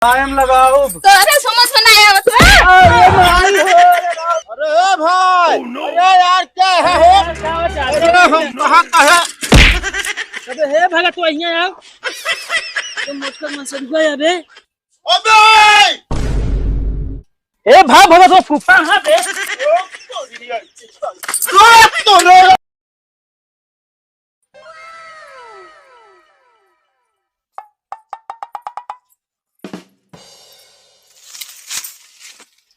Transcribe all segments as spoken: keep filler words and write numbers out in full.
टाइम लगाओ। तोरे समझ में नहीं आवत बा। अरे भाई, अरे भाई। अरे यार, क्या है हो? अरे हम कहाँ का है? अबे हे भगत, तू यहाँ आओ। तो मोटका मन से रुका है बे। अबे! ए भाई भगत, वो फूफा है बे।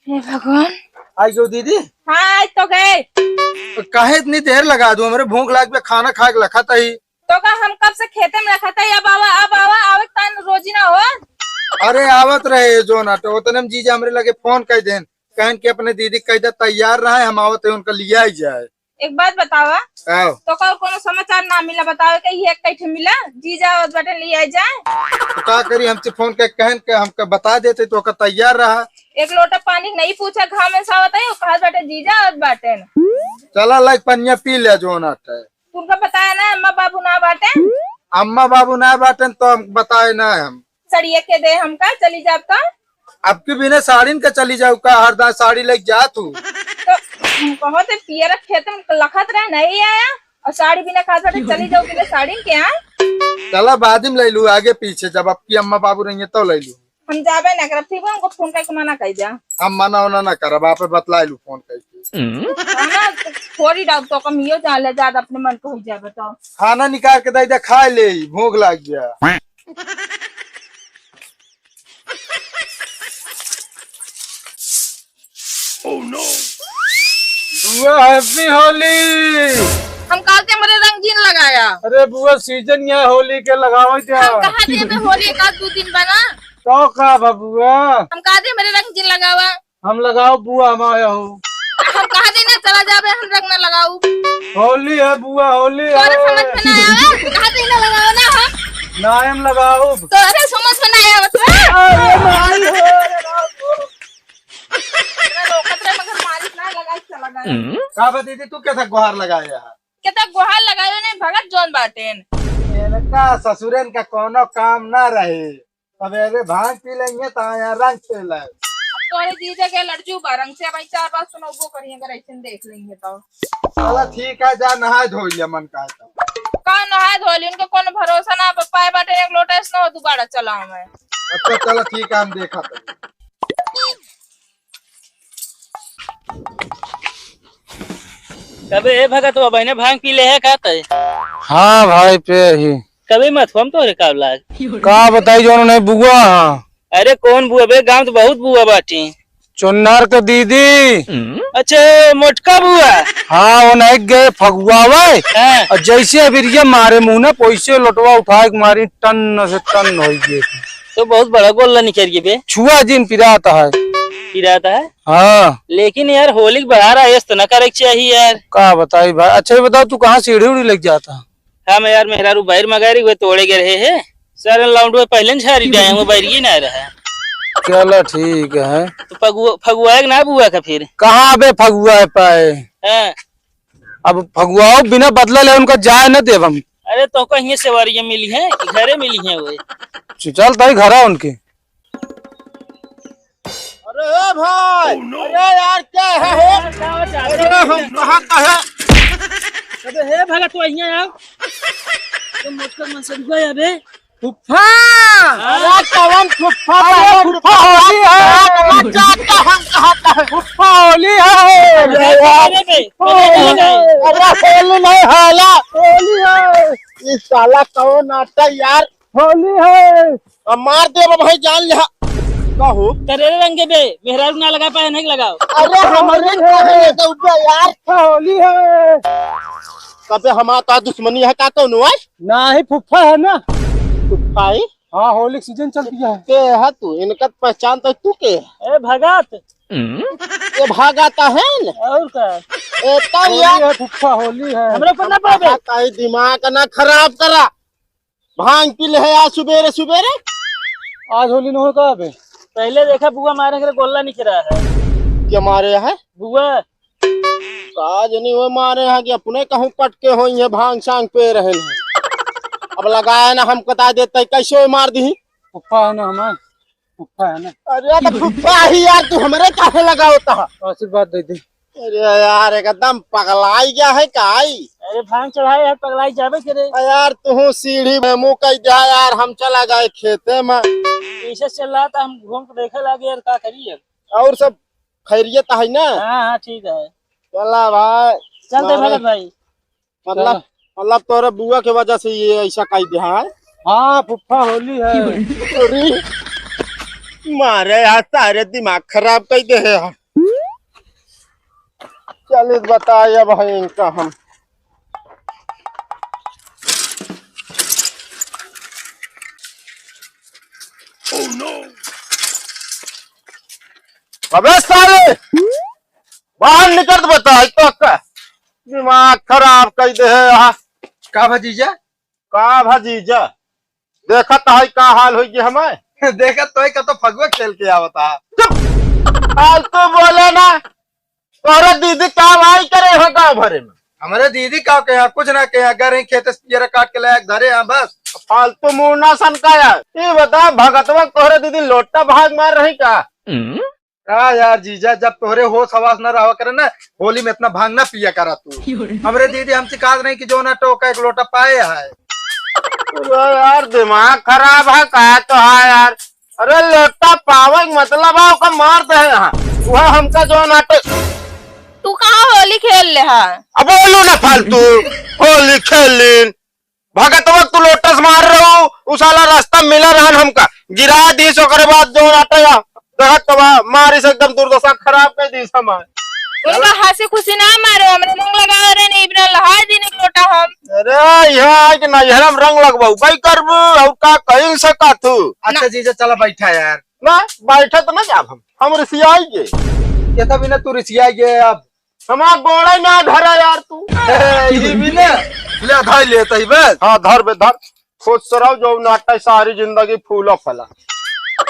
हे भगवान। आई गयो दीदी। हाँ, आई तो गए। तो काहे इतनी देर लगा दूं? हमरे भूख लाग पे, खाना खा के लखत ही। तो का हम कब से खेते में लखत ही, अब आवा, अब आवा, आवे तान रोजी ना हो। अरे आवत रहे जो ना, तो उतने में जीजा हमरे लगे फोन कर देन, कहन कि अपने दीदी कैदा तैयार रहे, हम आवत है उनका लिया ही जाए। एक बात बतावा। आओ। तो का कोनो समाचार ना मिला, बतावे के ये कैठे मिला, जीजा आवत बाटे लिया जाए। तो का करी, हमसे फोन के कहन के हमका बता देते तो का तैयार रहा। एक लोटा पानी नहीं पूछा, घाम में सावत है, वो कहा बाटे जीजा आवत बाटे। चला लाइक पनिया पी ले जो ना है। तुमका बताया ना, अम्मा बाबू ना बाटे। अम्मा बाबू ना बाटे तो हम बताए ना हम। सड़िया के दे हमका, चली जाब तो। अब के बिना साड़ीन के चली जाऊ का? हर दाय साड़ी लेके जा तू। तो हम कहो ते पियर खेत में लखत रहे, नहीं आया, और साड़ी बिना खास बाटे चली जाऊ बिना साड़ीन के, आए? चला बाद में ले लू, आगे पीछे जब आपकी अम्मा बाबू रहिए तो ले लू। हम जाबे ना करब, ठीक बा? उनको फोन करके मना कर जा। हम मना उना ना करब, आप बतला लू फोन करके। खाना तो थोड़ी डाल तो कम यो जान ले, ज्यादा अपने मन को हो जाबे तो। खाना निकाल के दे दे, खा ले, भूख लाग गया। बुआ, happy होली। हम कहते हमरे रंग जिन लगाया। अरे बुआ, सीजन यह होली के, लगावो क्या? हम कहा थे अबे होली का दो दिन बना। तो का बा बुआ? हम कहा थे हमरे रंग जिन लगावा। हम लगाओ बुआ, हम आया हो। हम कहा थे ना चला जाबे, हम रंग ना लगाऊ। होली है बुआ, होली तोरे है। समझ में ना आवे, कहा थे ना लगाओ ना हम। ना हम लगाओ। तोरे समझ में ना आवे तो। अरे माई हो। इतना रोकत रहे, मगर मालिक ना लगा, चला गया। का बा दीदी, तू कैसा गुहार लगाया है? केता गुहार लगायो नहीं, भगत जोन बाटेन। इनका ससुरेन का कोनो काम ना रहे, सवेरे भांग पी लेंगे तो यहाँ रंग खेले। अब तोरे जीजा के लड़जू बा रंग से, भाई चार बात सुनौबो करिए, अगर ऐसे देख लेंगे तो। चला ठीक है, जा नहाए धो लिया मन का है तो। का नहाए धो ली, उनके कोनो भरोसा ना, पप्पा बाटे एक लोटा ऐसा हो, दोबारा चला हमें। अच्छा चला ठीक है, हम देखा तो। कबे ए भगत, वो बहने भांग पी ले है का तय? हाँ भाई, पे ही। कबे मत हम तोरे का लाग। का बताई जो उन्होंने बुआ, हाँ। अरे कौन बुआ बे, गांव तो बहुत बुआ बाटी। चुन्नर के दीदी। अच्छा, मोटका बुआ। हाँ, वो नहीं गए फगुआवे। हाँ। और जैसे अबीरिया मारे मुंह ना, वैसे लोटवा उठा के मारी, टन से टन हो गए। तो बहुत बड़ा गोला निकल गए बे। छुआ जिन पिरात है। पिरात है? हाँ। लेकिन यार, होली के बहार आए, ऐसे तो ना करे के चाहिए यार। का बताई भाई। अच्छा, ये बताओ, तू कहाँ सीढ़ी उड़ी लग जाता? हम यार, मेहरारू बैर मगारी हुए तोड़े गए रहे है। सर, लौंडुए पहले न झारी गए, वो बैर ही ना रहा। चलो, ठीक है। तो फगुआ, फगुआ है कि ना बुआ का फिर? कहाँ बे फगुआ है पाए? हाँ। अब फगुआओ बिना बदला ले उनका जाए न देब हम। अरे, तो कहीं सेवरिया मिली है कि घरे मिली है वो? चल, तई घर आ उनके। अरे ओ भाई, अरे यार, क्या है हो? अरे हम कहाँ का है? अबे हे भला, तू यहाँ आओ। तो मोटका मन से रुका है बे। फुफ्फा! हाँ? अरे कौन फुफ्फा? अरे फुफ्फा होली है। अरे जाता हम कहाँ का है? फुफ्फा होली है। अरे यार। अरे बे, अरे बे, अरे बे। अरे होली नहीं, हाला। होली है। इस साला कौन आता यार? होली है। अब मार दे अब भाई, जान लिहा। का हो? तेरे रंग के बे, मेहरारू ना लगा पाए, नहीं लगाओ। अरे हमरे काहे लगे उबे यार? हाँ, होली है। कबे हमार का दुश्मनी है का कौनो है? नाही, फुफ्फा है ना। फुफ्फा है? हाँ, होली के सीजन चल गया है। के है तू? इनका पहचान तो तू के है? ए भगत। ये भागाता है न? और का? ए तब होली यार। है फुफ्फा, होली है। हमरे ऊपर ना पड़बे। कहीं दिमाग ना खराब करा। भांग पी ले है आज सुबेरे सुबेरे। आज होली न हो का बे? पहले देखा बुआ मारे के गोला निकरा है। क्या मारे है? बुआ। आज नहीं वो मारे हैं कि अपने कहूँ पटके हो, ये भांग सांग पे रहे हैं। अब लगाए ना, हम बता देते कैसे वो मार दी। फुफ्फा है ना हमार। फुफ्फा है ना? अरे तो फुफ्फा ही यार, तू हमरे काहे लगावत ह? आशीर्वाद दे दे। अरे यार, एकदम पगलाई गया है काई? अरे भांग चढ़ाए यार, पगलाई जाबे करे। अरे यार, तू सीढ़ी में मुंह कई दिया यार, हम चला गए खेते में। ऐसे चल रहा था, हम घूम के देखे लागे यार, का करी अब? और सब खैरियत है ना? हाँ, हाँ, ठीक है। चला भाई। चल दे मारे। भगत भाई। मतलब, चलो। मतलब तोरे बुआ के वजह से ये ऐसा कई दिया है? हाँ, फुफ्फा होली है। अरे, मारे यार, सारे दिमाग खराब कई दे है यार। चल, इस बताए अब है इनका हम। अबे साले, बाहर निकल तो बता, तो का दिमाग खराब कई दे है यहाँ। का भा जीजा? का भा जीजा? देखत है का हाल होई गया हमें। देखत तो है, का तो फगुआ खेल के आवत है। चुप! फालतू बोले ना। तोहरे दीदी का भाई करे हो गाँव भरे में? हमरे दीदी का कहे, कुछ ना कहे, अगर ही खेत से पियरा काट के लायक धरे हैं बस। फालतू मुंह ना सनकाया। ये बता भगतवा, तोहरे दीदी लोटा भाग मार रही का? का यार जीजा, जब तोहरे होश हवास न रहा करे ना, होली में इतना भांग ना पिया करा तू। हमरे दीदी हमसे कहा नहीं कि जो ना टोका एक लोटा पाए है। अरे यार, दिमाग खराब है का तो है यार। अरे लोटा पावे के मतलब है ओका मार दे यहाँ। वह हमका जो ना तो तू कहाँ होली खेल ले हा? अब बोलू ना फालतू। होली खेल लीन। भगत वक्त लोटस मार रहू, उ साला रास्ता मिला रहन हमका, गिरा दीस, ओकरे बाद जो आटे या, देखत तबा, मारी से एकदम दुर्दशा खराब कर दीस हमार। उनका हंसी खुशी ना मारो, हमरे रंग लगावे रहे नहीं, बिना लहाय दिन एक लोटा हम। अरे, यहाँ आए के नैहर में रंग लगवाऊ, भाई करबू, और का कहीं सका तू? अच्छा ना। जीजा, चला बैठा यार। ना, बैठे तो ना जाब हम, हम रिसियाई गे। ये तभी ना तू रिसियाई गे अब। हमार गोड़े ना धरा यार तू। ए, ई भी ना। ले, धाई ले, तही बस। हाँ, धर बे, धर। खुश रहो, जो नाटक सारी जिंदगी फूला फला।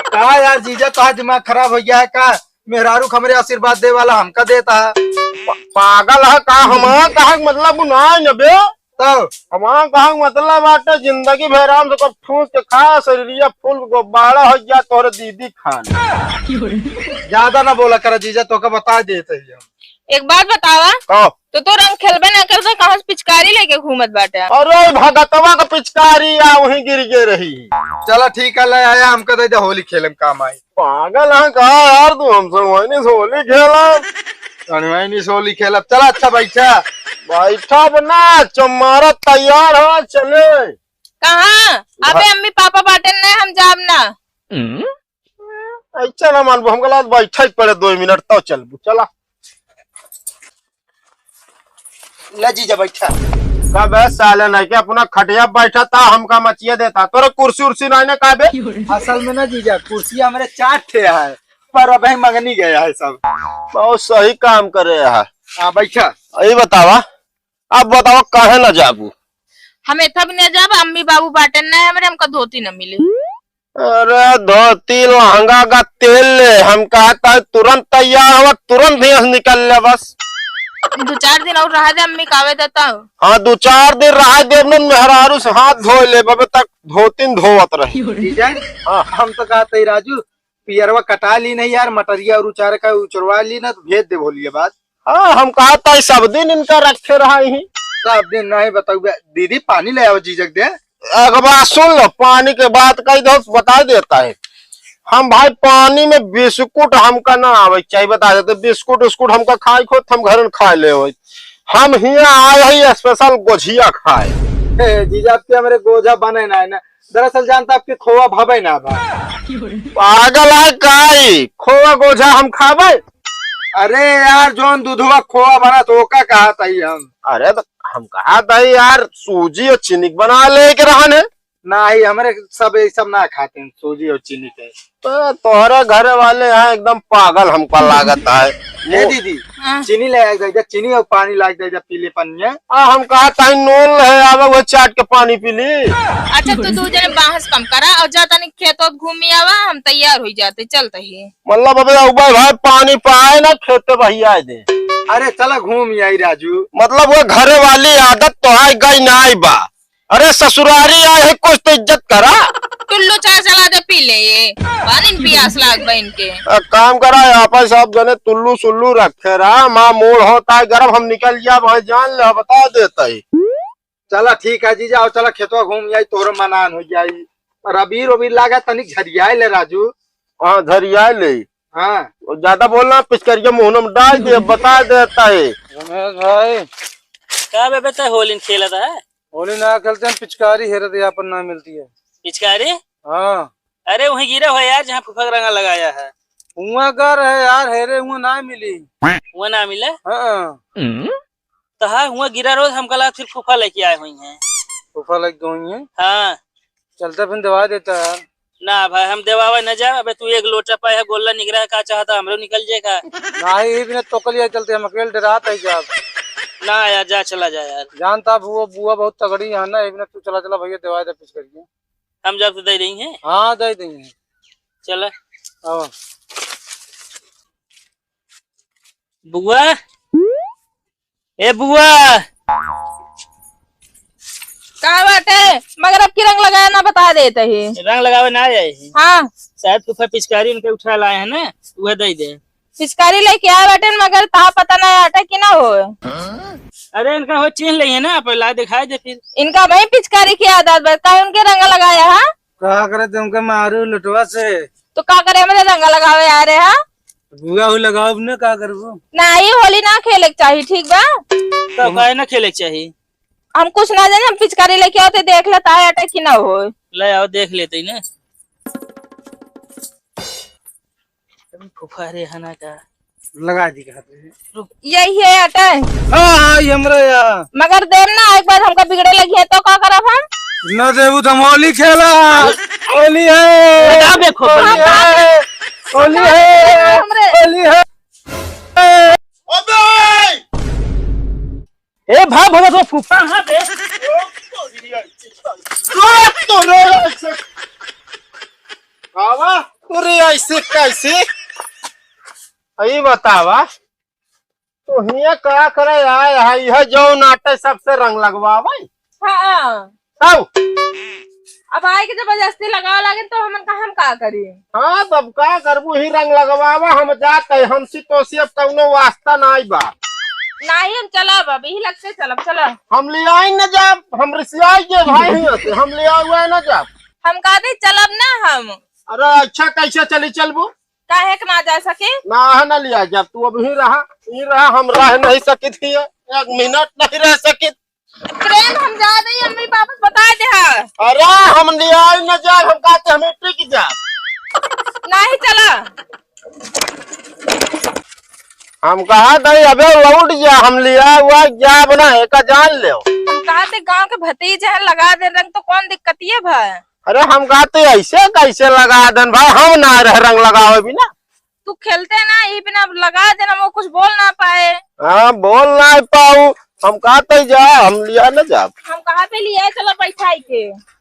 का यार जीजा, तोहार दिमाग खराब हो गया है का? मेहरारू क हमरे आशीर्वाद दे वाला हमका देता है। प-, पागल है का? हमार कहा मतलब उ ना है न बे। तब? हमार कहा मतलब बाटे जिंदगी भर आराम से कब ठूस के खा, शरीरिया फूल गुब्बारा हो गया तोहरे दीदी खान। ज्यादा ना बोला करा जीजा, तोका बता देते ही हम। एक बात बतावा, का? तो, तो रंग खेलबे ना करता, कहाँ से पिचकारी लेके घूमत बाटे? अरे भगतवा का पिचकारी आ वहीं गिर गे रही। चला ठीक है, ले आया, हमका दे दे, होली खेले में काम आई। पागल है का यार तू? हम सनवाइनी से होली खेला। सनवाइनी से होली खेला। चला अच्छा बैठा। बैठा बना, चमारा तैयार हो, चले। कहाँ? अबे अम्मी पापा बाटेन ना, हम जाब ना। अच्छा ना मानबू, हमका लाग बैठा ही पड़े दो मिनट तब चलबू। चला। ले जीजा बैठा। का बे साले नहीं के अपना खटिया बैठा था, हमका मचिया देता। तोरे कुर्सी उर्सी नहीं ना का बे? असल में ना जीजा, कुर्सी हमरे चार ठे है, पर अबे मंगनी गया है सब। बहुत सही काम करे है। हाँ बैठा। यही बतावा, अब बतावा काहे ना जाबू? हम एथा भी ना जाब, अम्मी बाबू बाटेन ना हमरे, हमका धोती ना मिले। अरे धोती लहंगा का तेल ले, हम कहता है तुरंत तैयार हो, तुरंत यहाँ से निकल ले बस। दो चार दिन और रहा दे, अम्मी कावे देता हो। हाँ, दो चार दिन रहा दे, अपने मेहरारू से हाथ धो ले, बबे तक धोती न धोवत रही। जीजा, हाँ। हम तो कहते ही राजू, पियरवा कटा ली नहीं यार, मटरिया और उचार का उचरवा ली ना, तो भेज दे भोलिए बात। हाँ, हम कहा था सब दिन इनका रखे रहा ही। सब दिन नहीं बताऊ बे। दीदी पानी ले आओ जीजक दे। एक बात सुन लो, पानी के बात कही दो, बता देता है। हम भाई पानी में बिस्कुट हमका ना आवे के चाहिए, बता देते, बिस्कुट उस्कुट हमका खाए के होत, हम घर में खा ले होत। हम हियाँ आए ही स्पेशल गोझिया खाए। ए, जीजा, आपके हमरे गोझा बने ना है ना, दरअसल जानता आपके खोवा भवे ना बा। पागल है काई? खोवा गोझा हम खाबे? अरे यार, जौन दूधवा खोवा बना तो ओका कहा था ही हम। अरे तो हम कहा था ही यार, सूजी और चीनी के बना ले के रहन है। नहीं, हमरे सब ये सब ना खाते हैं, सूजी और चीनी के। तो तोहरे घर वाले यहाँ एकदम पागल हमका लागत है। ए वो दीदी, हाँ। चीनी ले आ जा, चीनी और पानी ला दे जा, पीले पनिया। आ, हम कहा ताई नोल है, आवे वो चाट के पानी पी ली। अच्छा, तू दू जने बहस कम करा और जा तनी खेत ओत घूमी आवा, हम तैयार हो जाते, चलते ही। मतलब अबे उबे भाई पानी पाए ना खेते बहिया दे। अरे चला घूम आई राजू। मतलब वो घरे वाली आदत तो आई गई ना आई बा। अरे ससुरारी आए है, कुछ तो इज्जत करा। टुल्लू चाय चला दे, पी ले ये। पानी में पियास लाग बा इनके। एक काम करा, यहाँ पर सब जने टुल्लू सुल्लू रखे रहा, माँ मोड़ होता है गरम, हम निकल जाब, भाई जान ले, बता देता है। चला ठीक है जीजा, आओ चला खेतवा घूम जाई, तोहरो मनान हो जाई। रबीर उबीर लागा तनिक झरियाए ले राजू। हाँ, झरियाए ले। हाँ। वो ज्यादा बोलना, पिचकारिया मुँह में डाल दे, बता देता है। रमेश भाई। का बेबे तै होली न खेलत है? होली ना खेलते हैं, पिचकारी हेरत यहाँ पर ना मिलती है। पिचकारी? हाँ। अरे वहीं गिरा हुआ यार, जहाँ फूफा का रंगा लगाया है। हुआ घर है यार, हेरे हुआ ना मिली। हुआ ना मिले? हाँ। तो हाँ, हुआ गिरा रोज, हमका लगा फिर फूफा लेके आए हुई हैं। फूफा लेके हुई हैं? हाँ। चलता फिर दवा देता यार। ना भाई, हम देवावे न जाब। अबे तू एक लोटा पाए है, गोल्ला निकरा है, का चाहता हमरो निकल जाए का? नाही, ये बिना तोकलिया चलते, हम अकेले डरात है जाब। ना यार, जा, चला जा यार। जानता बुआ, बुआ बहुत तगड़ी है ना, ये बिना तू चला, चला भैया, देवाए दे पिचकारिया। हम जाब तो दे देंगे। हाँ, दे देंगे। चला। आओ। बुआ, ए बुआ। का बाटे? मगर अब की रंग लगाए ना बता देत ही। रंग लगावे ना आए ही। हाँ। शायद फूफा पिचकारी उनके उठा लाए हैं ना, वह दे दे। पिचकारी लेके आए बाटे, मगर ता पता ना आटे कि ना हो। अरे इनका हो चीन ले है ना, आप ला दिखाई दे फिर। इनका भाई पिचकारी की आदत बा, का उनके रंग लगाया है? का करे तुमके मारू लुटवा से? तो का करे हमरे रंग लगावे आ रहे हैं? बुआ हो लगाओ ने, का करबो? नाही, होली ना खेले के चाही, ठीक बा? तो काहे ना खेले के चाही? हम कुछ ना जाने, हम पिचकारी लेके आओ तो देख लेता है अटैक की ना हो। ले आओ, देख लेते ही ना। फुफारे हना का। लगा दी का हाथ में। यही है अटैक। हाँ, हाँ, ये हमरा या। मगर देम ना, एक बार हमका बिगड़े लगी है तो का करब हम? ना देबू तो हम होली खेला। होली है। लगा बे खूब। होली है। होली है। हमरे। होली है। अबे! ए, भाग, भाग, तो फूफा, हाँ बे। तो रे, बाबा, अरे ऐसे कैसे? ई बतावा, तू हियाँ का करे आए है? यह जौन आटे सबसे रंग लगवावे? हाँ। तब? अब आए के जबरदस्ती लगावे लागे तो हमन का, हम का करी? हाँ, तब का करबू, ही रंग लगवावा, हम जात है, हमसे तोसे अब कौनो वास्ता नाई बा। नाही, हम चलब, अब यही लगते चलब, चला। हम ले आई न जाब, हम रिसियाई के भाई हियाँ से, हम ले आवे न जाब। हम कहते चलब ना हम। अरे अच्छा, कैसे चली चलबू? काहे के ना जा सके? ना, ना लिया जा, तू अब ही रहा, ही रहा, हम रह नहीं सकित ही, एक मिनट नहीं रह सकित। प्रेम हम जा रही, अम्मी पापा से बता दे हा। अरे हम लिया न जा, हम कहते हमें टिक जा। नहीं चला। हम कहा थे अबे लौट जा, हम लिया हुआ जाब ना, एका जान ले। हम कहा थे गांव के भतीजे हैं, लगा दे रंग तो कौन दिक्कतिये भा। अरे हम कहा थे ऐसे कैसे लगा देन भाई, हम ना रह रंग लगावे बिना। तू खेलते ना, ई बिना लगा देना, वो कुछ बोल ना पाए। हाँ, बोल ना पाऊ। हम कहा थे जा, हम लिया ना जाब। हम कहा थे लिया, चला बैठाई के।